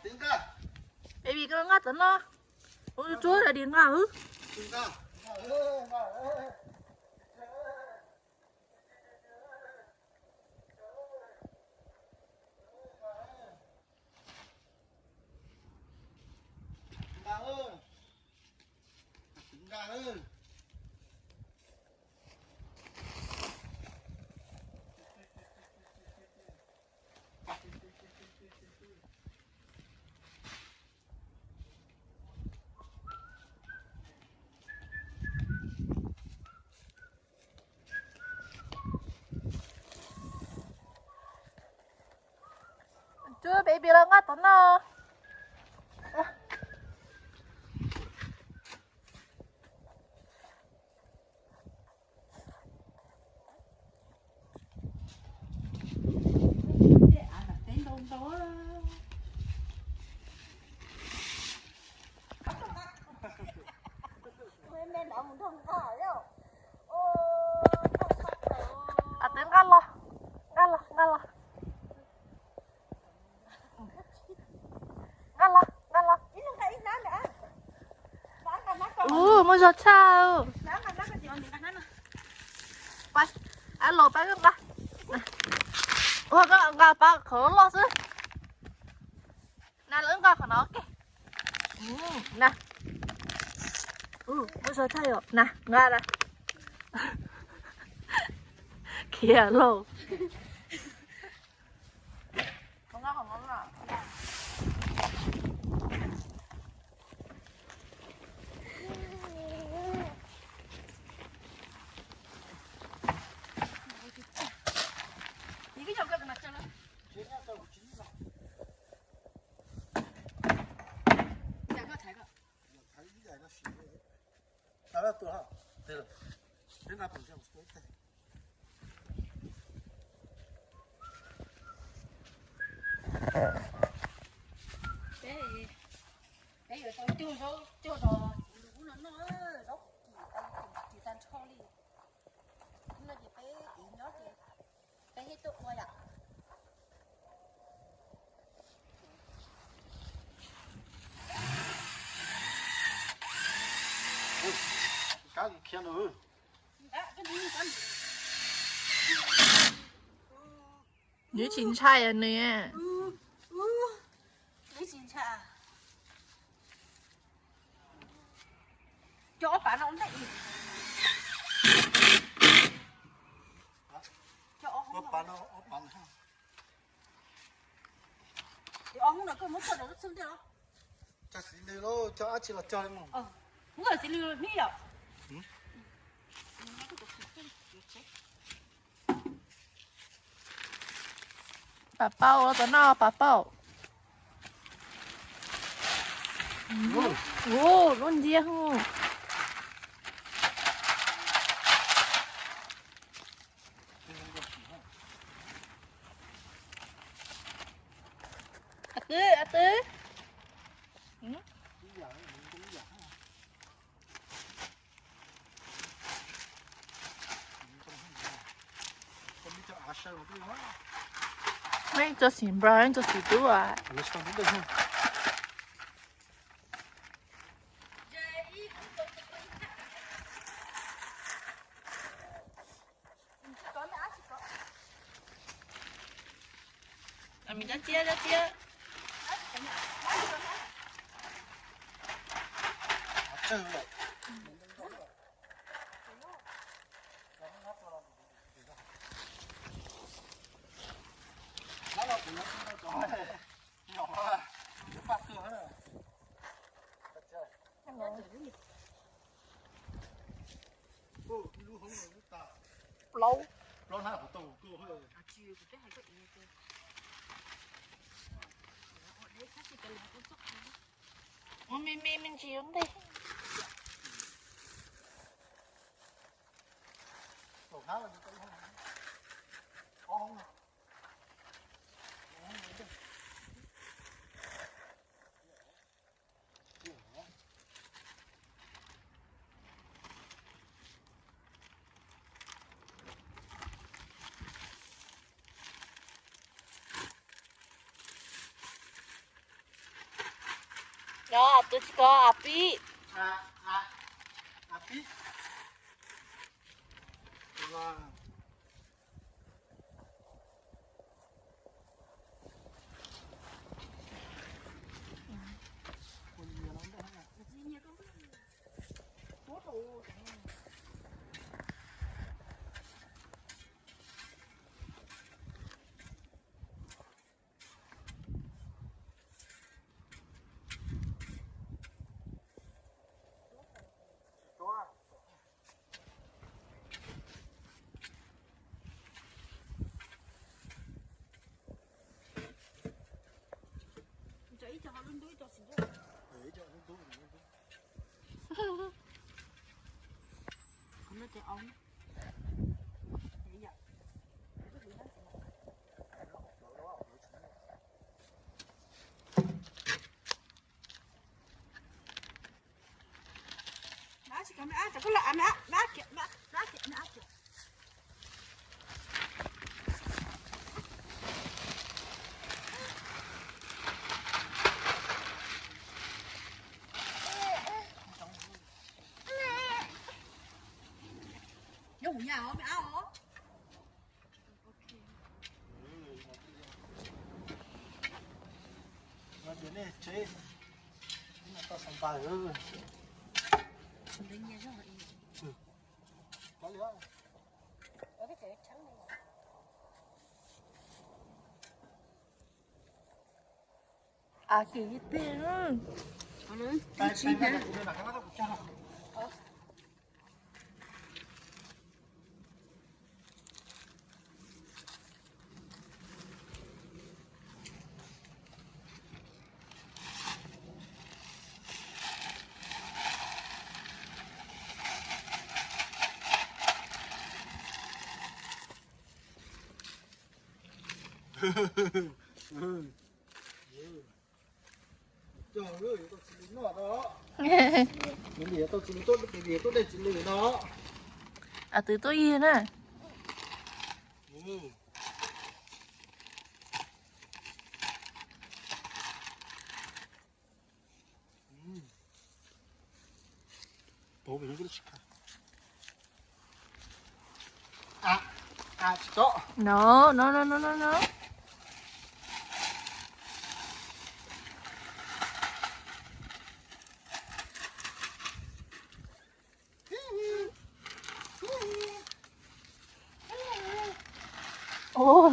Baby koj nqa tom no. Ua tsuag da di nqa hwb. Tsuag baby los nqa tom no. Twb nqa los, nqa los, nqa los. Nqa los, nqa los. Ub, muaj zog tshaj. Pab, ab los pab koj nqa. Ua koj nqa pab qhov loj xwb. Na lawv nqa qhov no ke. Na. Muaj zog tshaj yom. Na nqa na. Khiav lauj. Peb yuav tau cog zaub cog zos ub no noj, zaub kim tag nrho li. Hnub no ces peb tiv nyob ces peb thiaj tuaj ua yom. Kab khiav nws. Nws tsis ntshai nws. Cog ob pav no ntej. Cog ob pav no, ob pav no. Ob hnub no koj muab cog rau lub txhib ntej los? Cog txiv lw los cog dab tsi los cog li mus. Muab txiv lw hnub yom. Pam paum los tom no pam paum. Ub, lub nciab hu. A twb, a twb. Mej tso xim nplas, mej tso xim dub as. Dab tsi, dab tsi. Plaub. Ua me me me ntsis ua ntej. Cov a tw tsis tau a pib. Nyob hauv nyaj os, me ab os. Ces nej tsev tau xav npas. A, kim ib teg na. Cog, yuav tau txiv lws noj no. Yuav li yuav tau txiv lws tuaj, yuav tuaj de txiv lws no. A, twb tuaj yig na. No, no, no, no, no. Ua,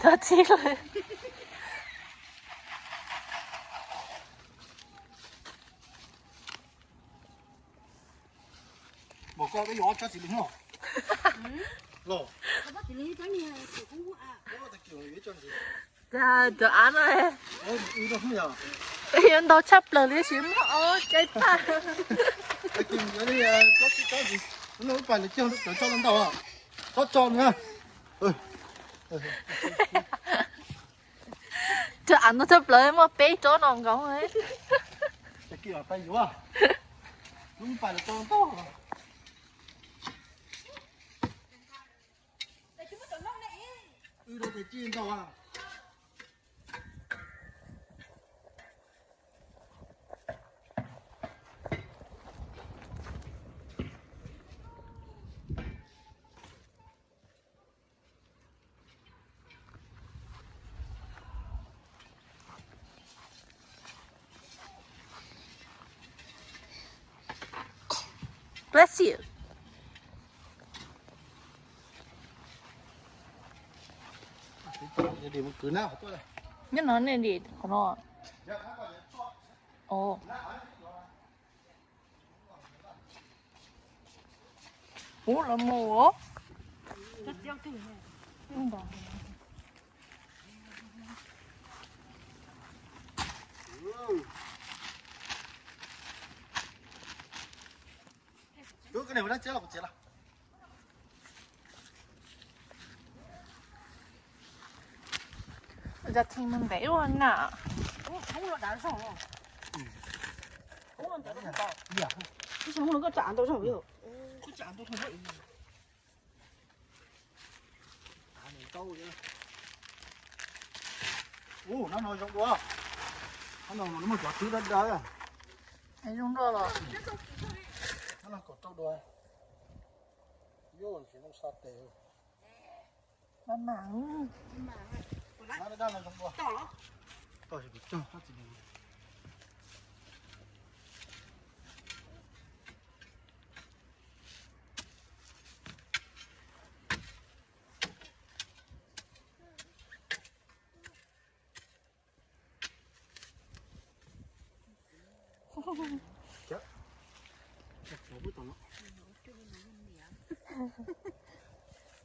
thov txim lawm. Npam koj peb yuav ob tsob txiv lws no los. Cas cov av no yuav ntau tshaj plaws li, sim muab ob cai tag. Cov av ntau tshaj plaws, muaj peb tsob no nkaus. Bless you. Nyob no nej dim qhov no. Ov. Ub, los mus. Cov thwv ntev ua na. Ub, no no zoo dua. No no muaj cov twb dawb dawb. Es zoo nroj los? Nyob no kaum rau dua. Yuav tsis zoo sa tes. Mas mas. Dab no zoo dua. Toj si kuv cog.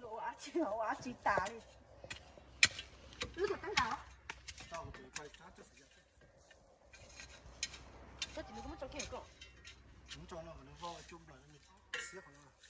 Ua dab tsi, ua dab tsi tas li. Wb tus teeb nqa. Koj tsis muab tso kiag koj. Muab tso no kom nws vau cua nplawm nws xiab qhov no.